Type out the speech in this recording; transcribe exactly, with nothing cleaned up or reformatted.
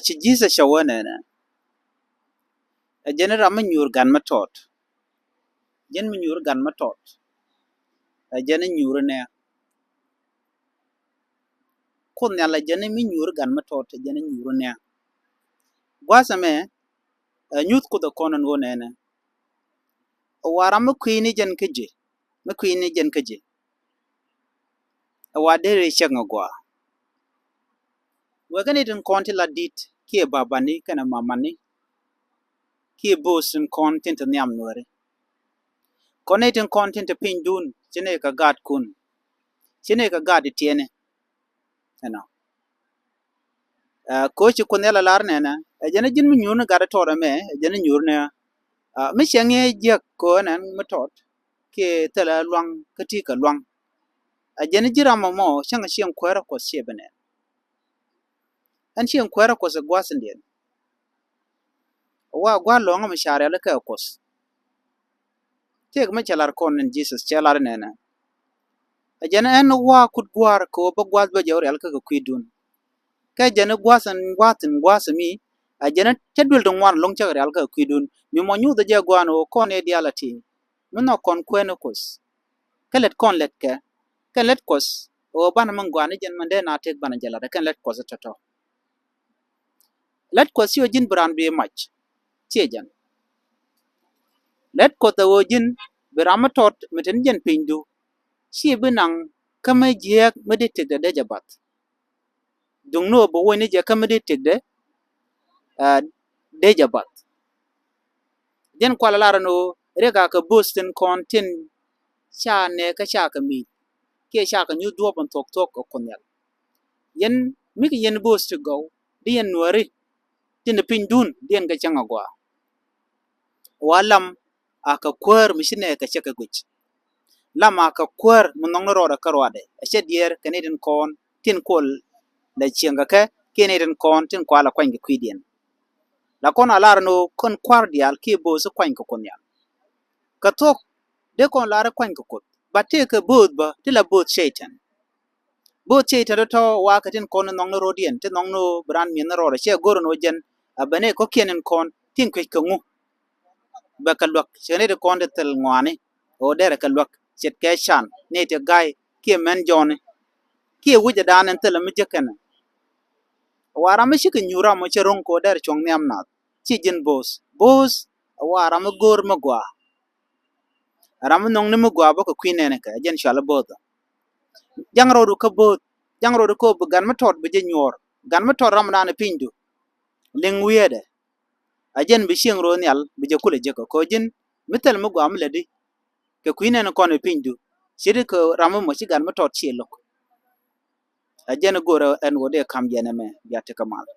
Ci Jesus cɛ wee nɛnɛ, ɛ jɛn ram mi nyuur gan mi tɔt. Jɛn mi nyuur gan mi tɔt, ɛ jɛn nyuur nɛ. Kuoth Nhial ɛ jɛn mi nyuur gan mi tɔt, ɛ jɛn nyuur nɛ. Gua̱a̱th ɛmɛ, ɛ nyuth Kuoth ɛ kɔn ɛn ɣöö nɛnɛ, ɛ wa ram mi kui̱ni jɛn kä ji̱, mi kui̱ni jɛn kä ji̱, ɛ wa deri cäŋ ɛ gɔaa. Wekɛ ni tin kɔn ti la di̱t kiɛ babani kɛnɛ mamani, kiɛ bo̱o̱th tin kɔn tin te nhiam Nuääri. Kɔn ni tin kɔn tin te pinydun, ci ni kɛ gaatkun, ci ni kɛ gaat ti tiɛni. Ɛnɔ. Ɛ, kɛ ɣöö ci Kuoth Nhial ɛ lar nɛnɛ, ɛ jɛn ji̱n mi nyuur ni gat tɔt ɛmɛ, ɛ jɛn nyuur ni, ɛ, mi cɛ ŋi̱eec jiäk kɛ ɣöö nɛn mi tɔt kiɛ thilɛ luaŋ kä ti kɛ luaŋ. Ɛ jɛn ji̱ ram ɛmɔ cäŋ cieŋ kuäärä Kuɔth ciɛ bi nɛn. Ɛn cieŋ kuäärä Kuɔth ɛ gua̱a̱th in diɛn. Wa gua̱a̱th lɔ̱ŋä mi ca rialikä ɛ Kuɔth. Tëëk mi cɛ lar kɔn in Jesus cɛ lar nɛnɛ, ɛ jɛn ɛn wa kut gua̱a̱r kɛ ɣöö bä gua̱a̱th bä jɛ wä rialikä kɛ kui̱dun. Kɛ jɛn gua̱a̱th in gua̱a̱th in gua̱a̱th in mi, ɛ jɛn cä duël ti ŋuan lo̱ŋ cä rialikä kɛ kui̱dun. Mi mɔ nyuuth ɛ jɛ gua̱a̱n ɣöö kɔn ɛ diaal a ti mi nhɔk kɔn kuɛn ɛ Kuɔth. Kä lät kɔn lät kɛ, kɛn lät Kuɔth ɣöö banɛ mi ŋuan ni jɛn mɛn dee na tëëk banɛ jɛ lat ɛ kɛn lät Kuɔth ɛ tɔ̱tɔ̱. Lät Kuɔth ci ɣöö ji̱n bi raan bi mac, ciɛ jɛn. Lät Kuɔth ɛ ɣöö ji̱n bi ram mi tɔt mi tin jɛn pinydu, ci bi naŋ kä mi jiääk mi dee tëkdɛ dee jɛ bath. Duŋni ɣöö bi woc ni jɛ kä mi dee tëkdɛ, ɛ, dee jɛ bath. Jɛn kualɛ lar ni ɣöö riɛk a kɛ bo̱o̱th tin kɔn tin ca nɛ kä ca kɛ mi̱i̱th kiɛ ca kɛ nyuth duɔ̱ɔ̱p in thuɔ̱k thuɔ̱k kɛ Kuoth Nhial. Yɛn mi kɛ yɛn bo̱o̱th ti gɔw, di yɛn Nuääri tin pinyduun di yɛn kɛ cäŋ agɔaa. Wa lam a kɛ kuäär mi ci nɛ kɛ cä kɛ guic. Lam a kɛ kuäär mi nhɔkni rɔɔdɛ kä ruaadɛ, ɛ cä diɛɛr kɛ ni tin kɔn tin kuɔl lɛ cieŋ kɛ kɛ kiɛ ni tin kɔn tin kual a kuany kɛ kui̱diɛn. La kɔn a lar ni ɣöö kɔn kua̱r diaal kiɛ bo̱o̱th kuany kɛ Kuoth Nhial. Kɛ thuɔ̱k dee kɔn lar kuany kɛ Kuoth, ba tëëkɛ bo̱o̱th bä ti la bo̱o̱th Cɛy-tan. Bo̱o̱th Cɛy-tan tɔ̱tɔ̱ wa kɛ tin kɔn nhɔkni rɔɔdiɛn, ti nhɔkni ɣöö bi raan mi̱eth ni rɔɔdɛ, cɛ go̱r ni ɣöö jɛn a ben ni kɔ̱kiɛn in kɔn tin kuec kɛ ŋu. Bɛ kɛ luäk, cɛ ni ti kɔn ti thil ŋɔaani ɣöö derɛ kɛ luäk, ce̱tkɛ can ni ti ga̱y kiɛ mɛn jɔɔni kiɛ wi̱cɛ daan in thilɛ mi jek kɛnɛ. Wa ram mi cikɛ nyuur ram mɔ cɛ ro̱ŋ kɛ ɣöö derɛ cuɔ̱ŋ nhiam nath, ci ji̱n bo̱o̱th. Bo̱o̱th ɛ wa ram mi go̱o̱r mi gɔaa. Ram mi nhɔkni mi gɔaa bä kɛ kui̱ nɛɛni kɛ, ɛ jɛn cuali bo̱o̱th. Jaŋ rɔɔdu kä bo̱o̱th, jaŋ rɔɔdu kä bi gan mi tɔt bi jɛ nyuɔɔr. Gan mi tɔt ram dan ɛ pinydu, liŋ wi̱i̱dɛ. Ɛ jɛn bi cieŋ ro̱o̱ nhial bi jɛ kulɛ jek kɛ ɣöö ji̱n mi thil mi gɔaa mi lätdi kɛ kui̱ nɛɛni kɔn ɛ pinydu, ce̱tdi kɛ ram mi mɔ ci gan mi tɔt ciɛ lo̱k. Ɛ jɛn go̱o̱rä ɛn ɣöö dee ka̱m jɛn ɛmɛ, bia tekɛ mal.